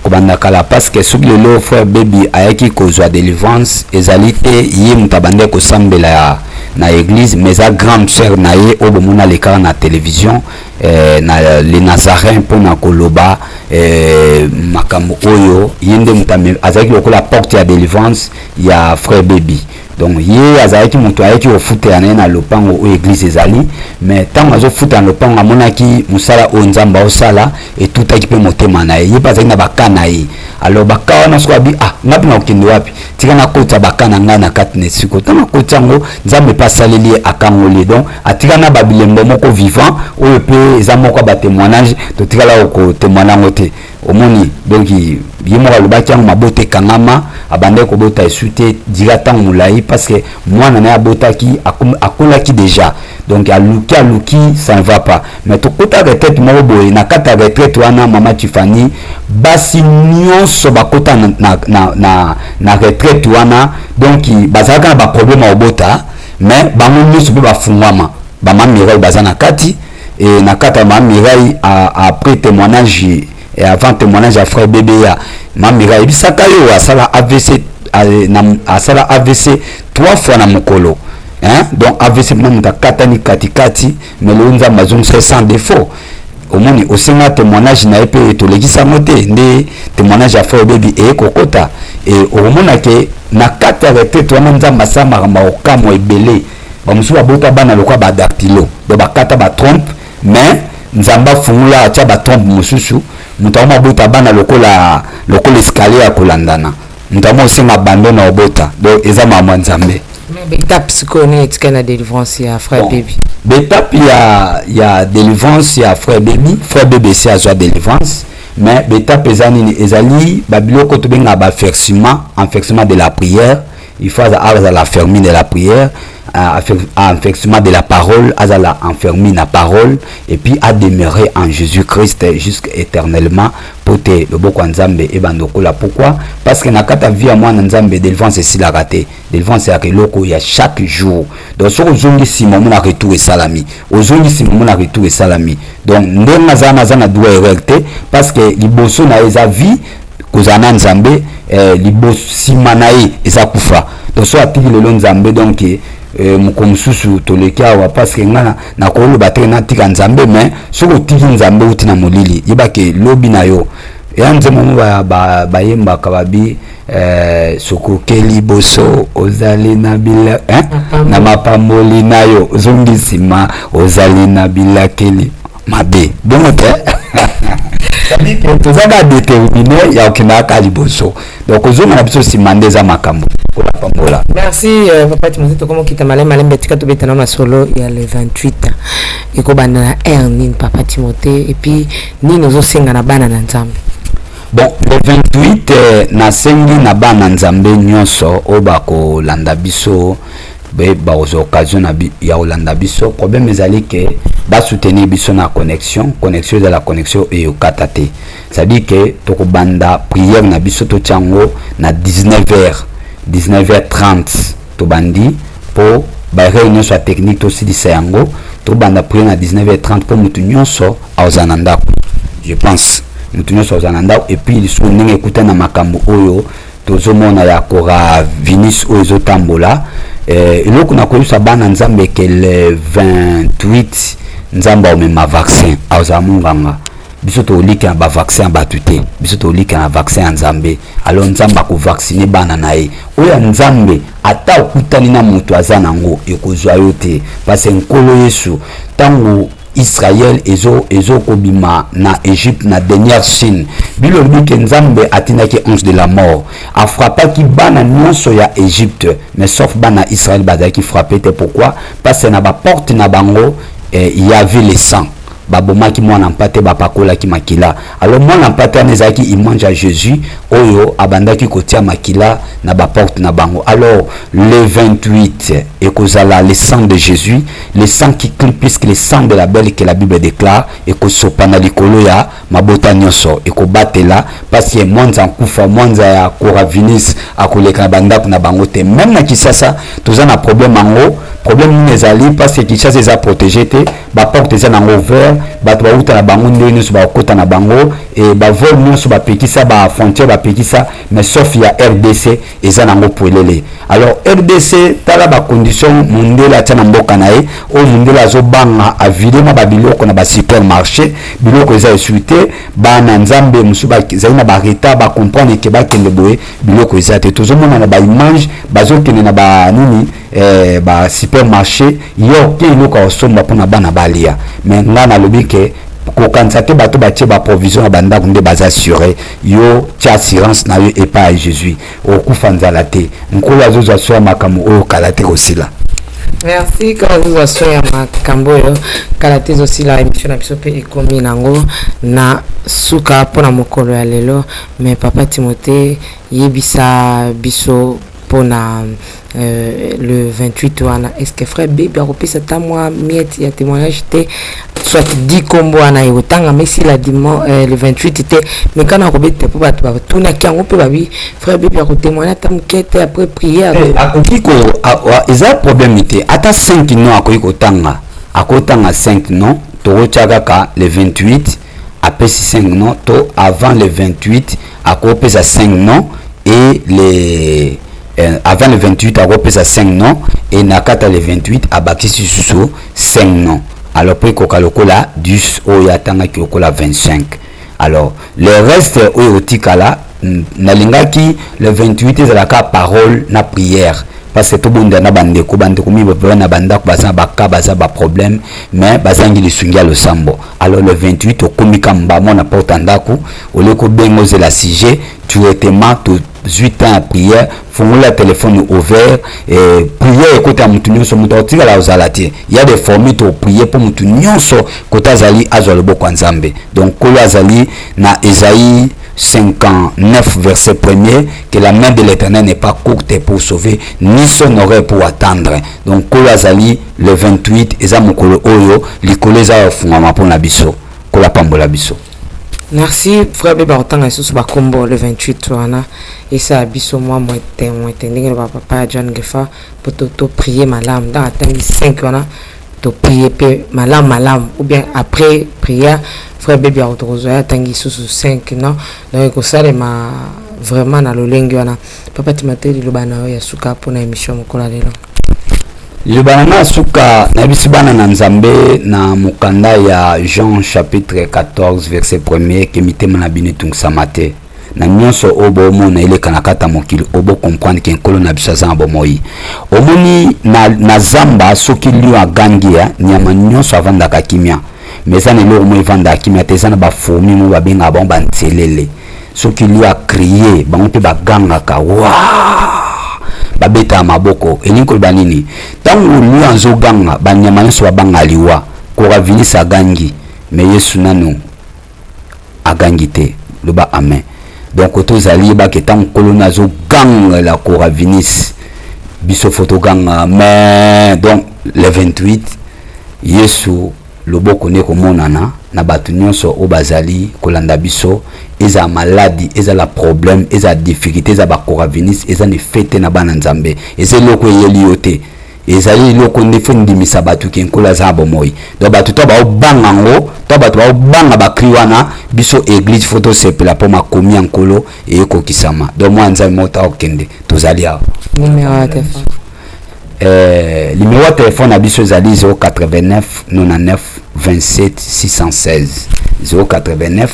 kobanda kala, parce que soki lelo frère Baby ayaki kozwa délivrance, ezali te ye moto abandaki kosambela na église, mais eza grande sœur na ye oyo bomona alekaka na télévision, na Le Nazarin, mpona koloba makambo oyo. Ye nde moto azalaki lokola porte ya délivrance ya frère Baby. Donc ye azalaki moto ayaki kofutela na ye na lopango oyo église ezali. Mais ntango azofutela na lopango, amonaki mosala oyo Nzambe aosala, etutaki mpe motema na ye. Ye mpe azalaki na baka na ye. Alors baka wana soko abi: "Ah, nga mpe nakokende wapi? Tika nakotisa baka na ngai na kati na esiko." Ntango akotisa yango, Nzambe mpe asaleli ye, akangoli ye. Donc atika na babilembo moko vivant oyo mpe eza moko ya batémoignage, totikala kotémoigne yango te. Omoni, donc ye moko alobaki yango, mabota ekangama, abandaki kobota esu te dira ntango molai, parce que mwana na ye abotaki akolaki déjà. Donc aluki, aluki, ça ne va pas. Mais tokota retraite moko boye. Na kati ya retraite wana, mama Tifani, basi nyonso bakota na retraite wana, donc bazalaka na baproblème ya kobota, mais bango nyonso mpe bafungwama. Bama Mirai baza na kati. E na kati ya mama Mirai, après témoignage et avant témoignage ya frère Bba, mama Mirai ayebisaka yo asala AVC, asala AVC trois fois na mokolo, hein? Donc AVC mpena moto akatani katikati, mais lelo Nzambe azongisa sans défaut. Omoni, osenga témoignage na ye mpe tolekisi yango te, nde témoignage ya frère Baby eye kokota. E okomona ke na kati ya retraite wana, Nzambe asala makambo ya kokamwa ebele. Bamosusu babota bana lokola badactylo, donc bakata batrompe, mais Nzambe afungula, atia batrompe mosusu. Moto akoma abota bana lokola escalier ya kolandana. Moto akoma osenga bando na obota. Donc eza makambo ya Nzambe. Étape sikoyo nini etikali na délivrance ya frère Bon. Baby? Betape ya délivrance ya frère Baby, frère Baby esi azwa délivrance, mais betape eza nini? Ezali babiloko tobengaka baaffermissement, affermissement de la prière. Il faut azala affermi de la prière. Affermissement de la parole, azala affermi na parole et puis a demeurer en Jésus-Christ jusqu'à éternellement, po te loboko ya Nzambe ebanda okola. Pourquoi? Parce que na kati ya vie ya mwana Nzambe, délivrance esilaka te. Délivrance eyaka eloko ya chaque jour. Donc soki ozongi nsima, omona retour esalami, ozongi nsima, omona retour esalami. Donc ndenge aza, naza na droit erreur te, parce que liboso na ye eza vie, kozala na Nzambe, liboso, nsima na ye eza kufa. Donc so atiki lelo Nzambe, donc moko mosusu toleki awa, parce que nga nakoloba te natika Nzambe, mais soki otiki Nzambe, uti na molili, yebake lobi na yo eya. Nzembo mo bayembaka babi soki oke liboso, ozali na bila, hein? Na mapamboli na yo, ozongi nsima, ozali na bilakeli mabe. Bongo te, toza kaka déterminé ya kokenda kaka liboso. Donc kozonga na biso nsima nde eza makambo kolapambola. Merci, papa Timothée. Tokomokita malembe malembe. Tika tobetana masolo ya le 28. Ekobanda na heure nini, papa Timothée? Et puis nini ozosenga na bana na Nzambe? Bon, le 28, nasengi na bana Nzambe nyonso oyo bakolanda biso, bakozwa occasion ya kolanda biso. Problème ezali ke basoutenir biso na connexion. Connexion ezala connexion eyokata te. C'est-à-dire ke tokobanda prière na biso, totia yango na 19 heures, 19 h 30 tobandi, mpo baerreur nyonso ya technique tosilisa yango. Tobanda prière na 19 h 30 mpo motu nyonso akozala na ndako. Je pense motu nyonso akozala na ndako. Et puis lisusu, ndenge ekutani na makambo oyo tozomona ya coronavirus oyo ezotambola, eloko na koyebisa bana Nzambe ke le 28, Nzambe aomema vaccin, azala monganga. Biso tolika na bavaccin ya bato te, biso tolika na vaccin ya Nzambe. Alors Nzambe akovacciner bana na ye. Oyo ya Nzambe, ata okutani na moto aza nango, ekozwa yo te, parce Nkolo Yesu, ntango Israel ezokobima na Égypte, na dernière signe, bilobi ke Nzambe atindaki ange de la mort, afrappaki bana nyonso ya Égypte, mais sauf bana Israel bazalaki frappé te. Pourquoi? Parce que na baporte na bango, il y avait le sang. Babomaki mwana mpate, bapakolaki makila. Alors mwana mpate wana ezalaki image ya Jésus oyo abandaki kotia makila na baporte na bango. Alors le 28, ekozala le sang de Jésus, le sang qui crie plus que le sang de l'Abel, que la Bible déclare, ekosopa na likolo ya mabota nyonso, ekobatela, parce que mwanza nkufa, mwanza ya coronavirus akoleka na bandako na bango te. Même na Kinshasa toza na problème yango. Problème nini ezali? Parce que Kinshasa eza protégé te, baporte eza nango ouvert, bato bauta na bango ndenge nyonso, bakota na bango e bavol nyonso bapekisa, bafrontière bapekisa, mais sauf ya RDC eza nango polele. Alors RDC, tala bacondition mondele atia na mboka na ye. Oyo mondele azobanga, avide na babiloko na basupermarché, biloko eza esui te. Bana Nzambe mosusu bazali na baretard, bacomprendre ke bakende boye, biloko eza te. Tozomona na baimage, bazokende na banini, basupermarché, yo ke eloko akosomba mpona bana balia. Mais ngai nalobi ke kokanisa te bato batie baprovision na bandako nde baza assuré. Yo tia assurance na yo epai ya Jésus, okufa nzala te. Nkolo azozwa so ya makambo oyo kala te kosila. Merci. Kaka ozozwa so ya makambo oyo kala te ezosila. Émission na biso mpe ekomi nango na suka mpona mokolo ya lelo. Mais papa Timothée, yebisa biso mpona le 28 wana, est ce que frère Bebi akopesa ata mwa miette ya témoignage te, soit di kombo wana ekotangama esila le 28 te, mais kana akobeta mpo bato batunaki yango mpe babi frère Bebi akotémoigne ata moke te après prière? Akoki ko, eza problème te. Ata 5 non, akoki kotanga, akotanga 5 non. Tokotia kaka le 28, apesi 5 non, to avant le 28 akopesa 5 non, et les avant le 28 akopesa 5 non, et na kati ya le 28 abakisi lisusu 5 non. Alors mpo ekoka lokola 10 oyo atangaki, lokola 25. Alors le reste oyo otikala, nalingaki le 28 ezalaka parole na prière, parce que tobondela na bandeko. Bandeko mingi baa na bandako, baza na baka, baza baproblème, mais bazangi lisungi ya losambo. Alors le 28, okomi ka mbamo na porte ya ndako, olie kobenga, ozela sujet directement, tozwi temps ya prière, fungola telefone ouvert, prière ekota ya motu nyonso. Moto akotikala ozala te. Ya des formules, toprier mpo motu nyonso kota azali azwa loboko ya Nzambe. Donc Nkolo azali na Esaïe. 59 verset 1er, que la main de l'Éternel n'est pas courte pour sauver, ni son oreille pour attendre. Donc Nkolo azali le 28, eza mokolo oyo likolo eza ya kofungwama mpona biso. Nkolo apambola biso. Merci, frère Beba. Kotanga lisusu bakombo le 28 wana, esala biso mwa mwete mwete, ndenge loba papa ya John Gefa, mpo to prier malamu. Ntango atangi 5 wana, to prier mpe malamu malamu, ou bien après prière, frère Bebi akotokozwa ye atangi lisusu 5, non? Donc ekosalema vraiment na lolenge wana. Papa Timote, liloba na yo ya suka mpona émission mokolo ya lelo? Liloba na nga ya suka, nayebisi bana na Nzambe na mokanda ya Jean chapitre 14 verset 1er ke mitema na bino etungisama te na nyonso oyo bomona eleka na kati ya mokili oyo. Bocomprendre ke Nkolo na biso aza na bomoi. Omoni na zamba, soki lion agangi, ya nyama nyonso avandaka kimia, mais eza na eloko moko evandaka kimia te. Eza na bafourmi moko babengaka bango banzelele. Soki lion acrie, bango mpe bagangaka wa, babetaka maboko. Elingi koloba nini? Ntango lion azoganga, banyama nyonso babanga liwa. Coronavirus agangi, mais Yesu nano agangi te. Loba amen. Donc tozali yebaka, ntango Nkolo na azogangela coronavirus, biso fo toganga. Mais donc le 28, Yesu loboko nde komonana na bato nyonso oyo bazali kolanda biso. Ezala maladi, ezala problème, ezala difficulté, eza bacoronavirus, eza na effet te na bana Nzambe. Eza eloko eyeli yo te, ezali eloko nde fo ndimisa bato ke Nkolo aza na bomoi. Donc bato to baobanga yango, to bato baobanga bacri wana, biso église fo tosepela mpo makomi ya Nkolo eyekokisama. Donc mwa Nzambe moko ta kokende, tozali awa. Numéro ya téléphone? Numéro ya telefone na biso ezali 089 99 27 616, 089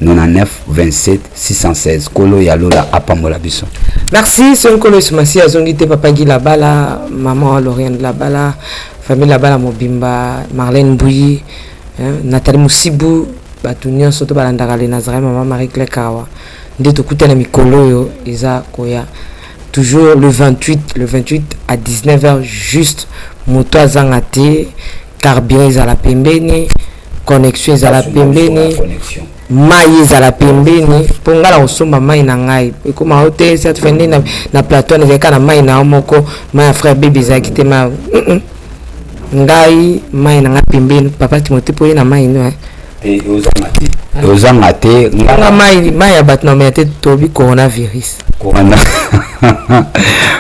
99 27 616. Nkolo ya lola apambola biso. Merci. So Nkolo Yesu Masi azongi te, papa Gi Labala, maman Loriane Labala, famille Labala mobimba, Marlène Mbuyi, hein, Nathalie Musibu, bato nyonso to balandaka le Nazareth, mama Marie Claire Kawa, nde tokutana mikolo oyo eza koya, toujours le 28, le 28 à 19h juste. Moto azanga te, carburant ezala pembeni, connexion ezala pembeni, mai ezala pembeni, mpo ngai na kosomba mai na ngai ekóma o te. Cette fois nde na plateau wana ezalaki kaka na mai na yo moko, mai ya frère Bebe ezalaki te. Ma ngai mai na ngai pembeni. Papa Timote, mpo ye na mai no. Ozanga te, ozanga te. Nga mai ya bato na omela te, tobi coronavirus. Corona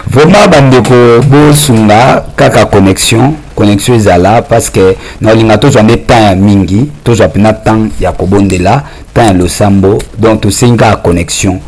vraiment. Bandeko, bosunga kaka connexion, connexion ezala, parce que naolinga tozwa nde temps ya mingi, tozwa mpena temps ya kobondela, temps ya losambo. Donc tosengi kaka connexion.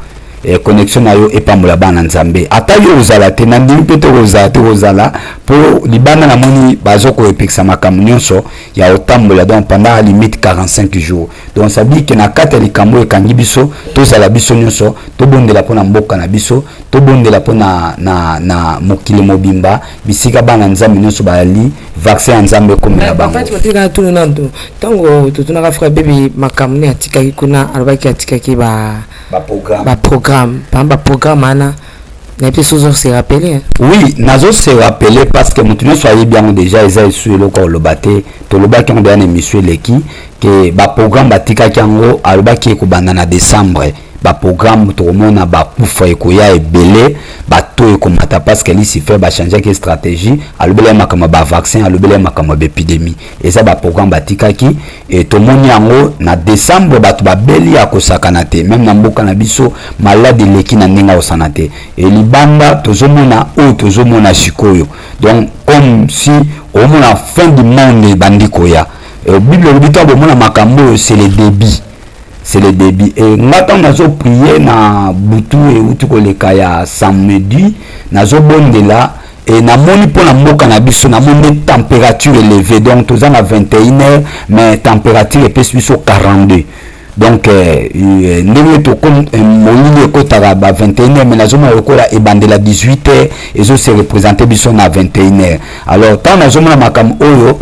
Connexion na yo epambola bana Nzambe. Ata yo ozala te, na ndimi mpe tokozala te, kozala mpo libanda namoni bazokoepekisa makambo nyonso ya kotambola, donc pendant la limite 45 jours. Donc ça dit ke na kati ya likambo ekangi biso, tozala biso nyonso, tobondela mpo na mboka na biso, tobondela mpo na mokili mobimba, bisika bana Nzambe nyonso bayali, vaccin ya Nzambe ekomela bango. Tuna nanu, ntango totunaka frère Bebi makambo nde atikaki kuna, alobaki atikaki ba baprogramme, baprogramme wana, nayebi te soki se rappeler. Oui, nazo se rappeler, parce que moto nyonso ayebi yango déjà. Eza esu eloko oloba te, tolobaki yango deya na émission eleki ke baprogramme batikaki yango. Alobaki ekobanda na décembre baprogramme, tokomona bakufa ekoya ebele, bato ekomata, parce que Lucifer bachangeaki stratégie. Alobeli ya makambo ya bavaccin, alobeli ya makambo ya baépidémie. Eza baprogramme batikaki e, tomoni yango na décembre, bato babeli ya kosakana te. Même na mboka na biso, malade eleki na ndenge akosana te. E libanda tozomona oyo tozomona sikoyo, donc comme si omona fin du monde ebandi koya. Bible elobi ntango bomona makambo oyo, c'est le début, c'est le début. E nga ntango nazoprie na butu euti koleka ya samedi, nazobondela e namoni mpo na mboka na biso, namoni nde température élevée. Donc toza na 21 heures, mais température epesi biso 42. Donc ndenge molili ekotaka ba 21 heures, mais nazomona lokola ebandela 18 heures ezose représente biso na 21 heures. Alors ntango nazomona makambo oyo,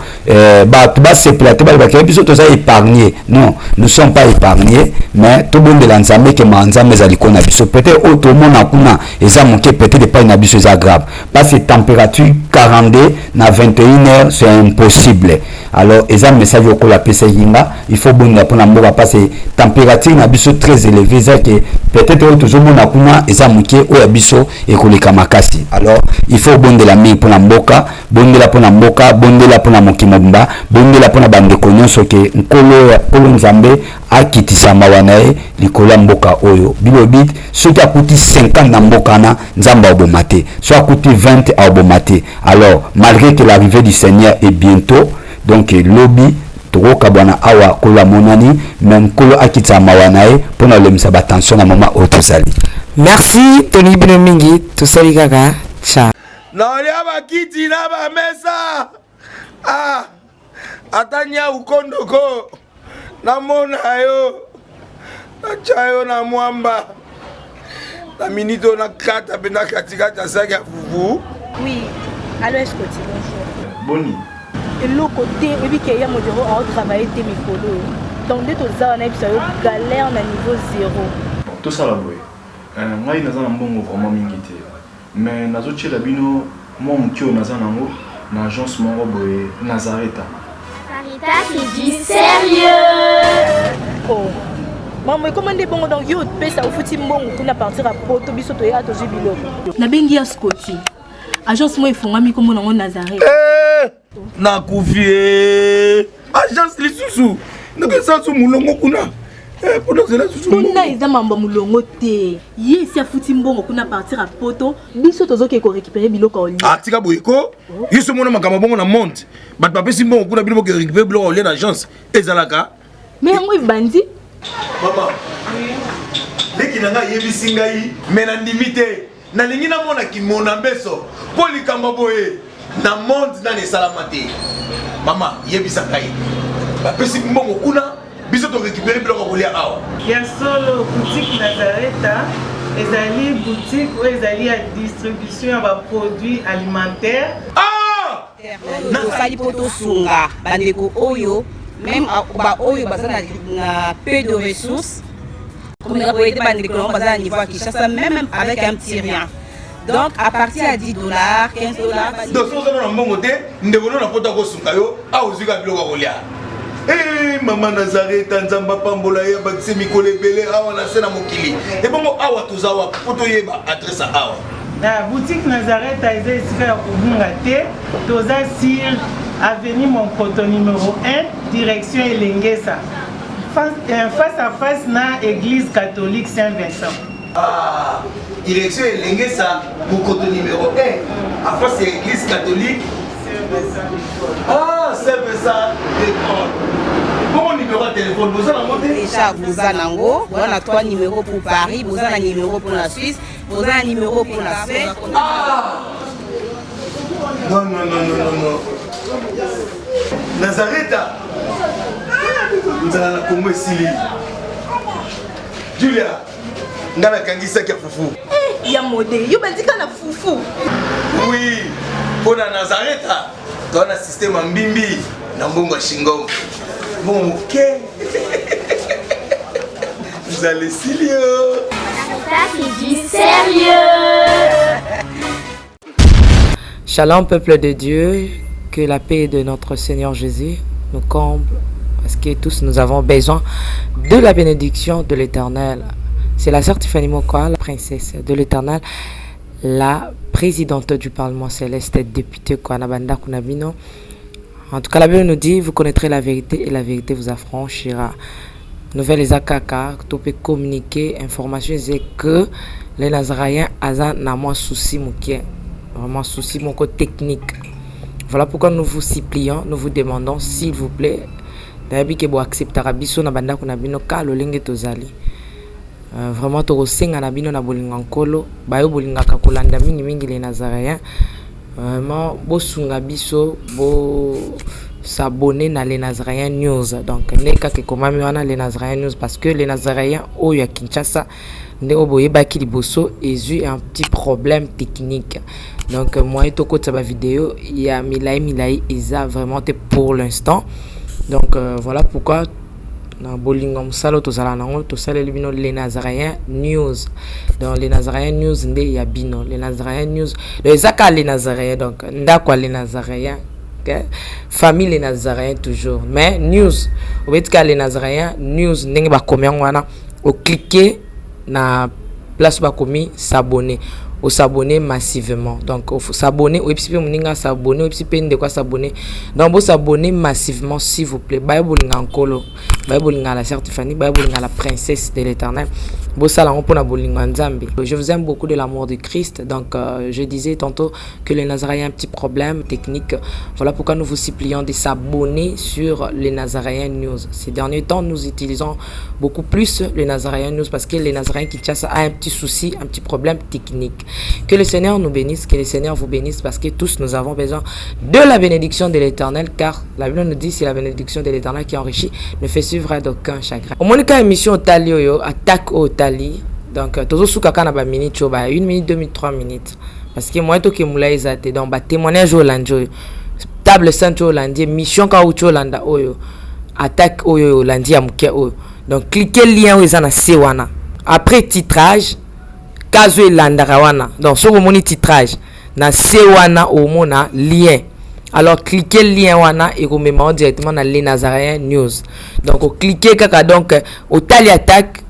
bato basepela te, balobaka biso toza épargné. Non, nous sommes pas épargnés, mais tobondela Nzambe ke ma Nzambe eza likolo na biso. Peut-être oyo tomona kuna eza moke, peut-être epai na biso eza grave, parce que température 42 na 21 heures, c'est impossible. Alors eza message okola apesaki nga, il faut bondela mpona mboka, parce que Température na biso très élevée, eza ke peut-être oyo tozomona kuna eza moke, oyo ya biso ekoleka makasi. Alors il faut bondela mingi mpona mboka, bondela mpona mboka, bondela mpona mokili mobimba, bondela mpona bandeko nyonso, ke Nkolo, Nkolo Nzambe akitisa mawa na ye likolo ya mboka oyo. Bilobi soki akuti 50 na mboka wana, Nzambe aoboma te. So akuti 20, aoboma te. Alors malgré que l'arrivée du Seigneur est bientôt, donc lobi tokokabwana awa, Nkolo amonani, me Nkolo akitisa mawa na ye mpona kolemisa batension na mama oyo tozali. Merci, tolingi bino mingi. Tosali kaka cha. Naolia bakiti na bamesa, ah, ata nyau kondoko namona yo, natya yo na mwamba na minute oyo, nakata mpe na katikati ya saki ya fufu. Oui, allo Escoti, bonjour. Boni? Eloko te, oyebi ke ya modero aotravaille te mikolo oyo. Donc nde toza wana, yebisa yo, galère na niveau zéro. Bon, tosala boye. Ngai naza na mbongo vraiment mingi te, mais nazotiela bino mwa moke oyo naza nango na agence moko boye, Nazareta. Sarita, c'est du sérieux. Oh. Mambo ekoma nde bongo. Donc yo opesa, ofuti mbongo kuna partir ya Poto, biso toyaka, tozwi biloko. Nabengi ya Scoti, agence moko efungwami, kombo nango Nazareth. Eh, nakufi e. Agence lisusu ndenge esasu molongo kuna. Eh, mpona ozela susu. Kuna eza mambo ya molongo te. Ye esi afuti mbongo kuna partir ya Poto, biso tozokende korécupérer biloko ya olia. Ah, tika boye ko. Yo so mona makambo bongo na monde, bato bapesi mbongo kuna, bino boke récupérer biloko ya olia na agence, ezalaka? Mais yango ebandi. Mama leki na ngai ayebisi ngai, me nandimi te. Nalingi namona kimona mbeso mpo likambo boye na monde nani esalama te. Mama, yebisa ngai, bapesi mbongo kuna, biso torécupérer biloko ya kolia awa? Ya solo, boutique Nazareta ezali boutique oyo ezali ya distribution ya baproduit alimentaire. Ah! Tosali mpo tosunga bandeko oyo, même baoyo baza na peu de ressources, komeka koaider bandeko nango baza na niveau ya Kinshasa, même avec un petit rien. Donc à partir ya 10 $, 15 $. Donc soki oza na mbongo te, ndeko no na Poto akosunga yo awa, ozwi kaka biloko ya kolia. Eh, mama Nazareta, Nzambe apambola ye, abakisi mikolo ebele awa na se na mokili. Ebongo awa toza wapi, mpo toyeba adresse ya awa? Na boutique Nazareta eza esika ya kobunga te. Toza sur avenue Monkoto numéro 1, direction Elengesa, face à face na église catholique Saint Vincent. Ah, direction Elengesa, Mokoto numéro 1, en face ya église catholique. Ah, Saint Vincent de Paul. Bongo numéro ya téléphone boza nango te? Déjà boza nango, boza na trois numéros pour Paris, boza na numéro pour la Suisse, boza na numéro pour la Suède. Ah non, non, non, non, non, non, Nazareta, nzala na Kongo esili. Julia, ngai nakangisaki ya fufu. Ya mode, yo bandika na fufu? Oui, mpo na Nazareta toza na système ya mbimbi na mbongo ya shingom, mbongo moke, nzala esili yo. Ça, c'est du sérieux. Shalom, peuple de Dieu, que la paix de notre Seigneur Jésus nous comble, parce que tous nous avons besoin de la bénédiction de l'Éternel. C'est la sœur Tiffany Mokwa, la princesse de l'Éternel, la présidente du Parlement céleste, députée Kwanabanda Kunabino. En tout cas, la Bible nous dit, vous connaîtrez la vérité et la vérité vous affranchira. Nouvelle eza kaka, to peut communiquer, information c'est que les Nazaréens aza na mwa souci moke, vraiment souci moko technique. Voilà pourquoi nous vous supplions, nous vous demandons, s'il vous plaît, nayebi ke boacceptaka biso na bandako na bino ka lolenge tozali. Vraiment tokosenga na bino na bolingo Nkolo, bayo bolingaka kolanda mingimingi les Nazaréens, vraiment bosunga biso, bo s'abonner na les Nazaréens News. Donc nde kaka ekomami wana, les Nazaréens News, parce que les Nazaréens oyo ya Kinshasa nde oyo boyebaki liboso ezwi un petit problème technique. Donc moyen tokotisa bavideo ya milai milai eza vraiment te pour l'instant. Donc voilà pourquoi na bolingo mosala oyo tozala nango, tosaleli bino les Nazaréens News. Donc les Nazaréens News nde ya bino, les Nazaréens News. Donc eza kaka les Nazaréens, donc ndako ya les Nazaréens. Donc famille Les Nazaréens toujours, mais news, obeti kaka Les Nazaréens News ndenge bakomi yango wana, ocliquer na place bakomi s'abonner, os'abonner massivement. Donc s'abonner, oyebisi mpe moninga s'abonner, oyebisi mpe ndeko as'abonner. Donc bos'abonner massivement, s'il vous plaît. Baye bolinga Nkolo, baye bolinga la sœur Tiffany, baye bolinga la princesse de l'Éternel, bosala yango mpona bolingo ya Nzambe. Je vous aime beaucoup de l'amour de Christ. Donc je disais tantôt que les Nazaréens a un petit problème technique. Voilà pourquoi nous vous supplions de s'abonner sur les Nazaréens News. Ces derniers temps, nous utilisons beaucoup plus les Nazaréens News parce que les Nazaréens Kinshasa a un petit souci, un petit problème technique. Que le Seigneur nous bénisse, que le Seigneur vous bénisse, parce que tous nous avons besoin de la bénédiction de l'Éternel, car la Bible nous dit: c'est la bénédiction de l'Éternel qui enrichit, ne fait suivre d'aucun chagrin. Omonika émission otali oyo, attaque oyo otali. Donc tozosuka kaka na baminute oyo, ba 1 minute, 2 minutes, 3 minutes, parce que moyen tokemula eza te. Donc batémoignage oyo olandi, oyo table sainte oyo olandi, émission kaka uti olanda oyo, attaque oyo olandi ya moke oyo, donc cliquer lien oyo eza na se wana après titrage, case oyo elandaka wana. Donc soki omoni titrage na se wana, omona lien. Alors cliquer lien wana, ekomema yo directement na Les Nazaréens News. Donc ocliquer kaka, donc otali attaque,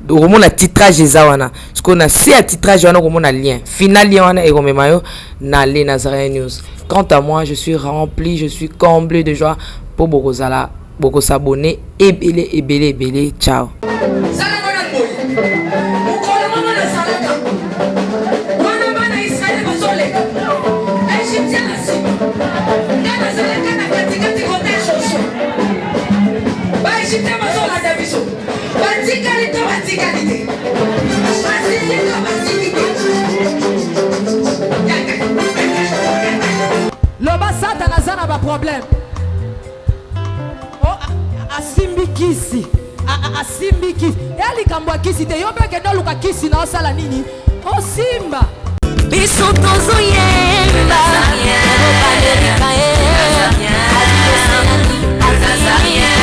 okomona titrage eza wana. Sikoyo na se ya titrage wana, okomona lien final. Lien wana ekomema yo na Les Nazaréens News. Quant à moi, je suis rempli, je suis comblé de joie mpo bokozala bokos'abonner ebele ebele ebele. Ciao. Salanga na boye, mokolo moko nazalaka wana, bana Israele bazoleka, Égyptien na nsima. Nga nazalaka na katikati kote Josue. Baégyptien bazolanda biso, batikali to batikali te, basili to basili te. Loba: Satana aza na baproblème. Asimbi kisi, asimbi kisi ya likambo ya kisi te. Yo mpe kende oluka kisi na osala nini, osimba. Biso tozoyemba obalerika.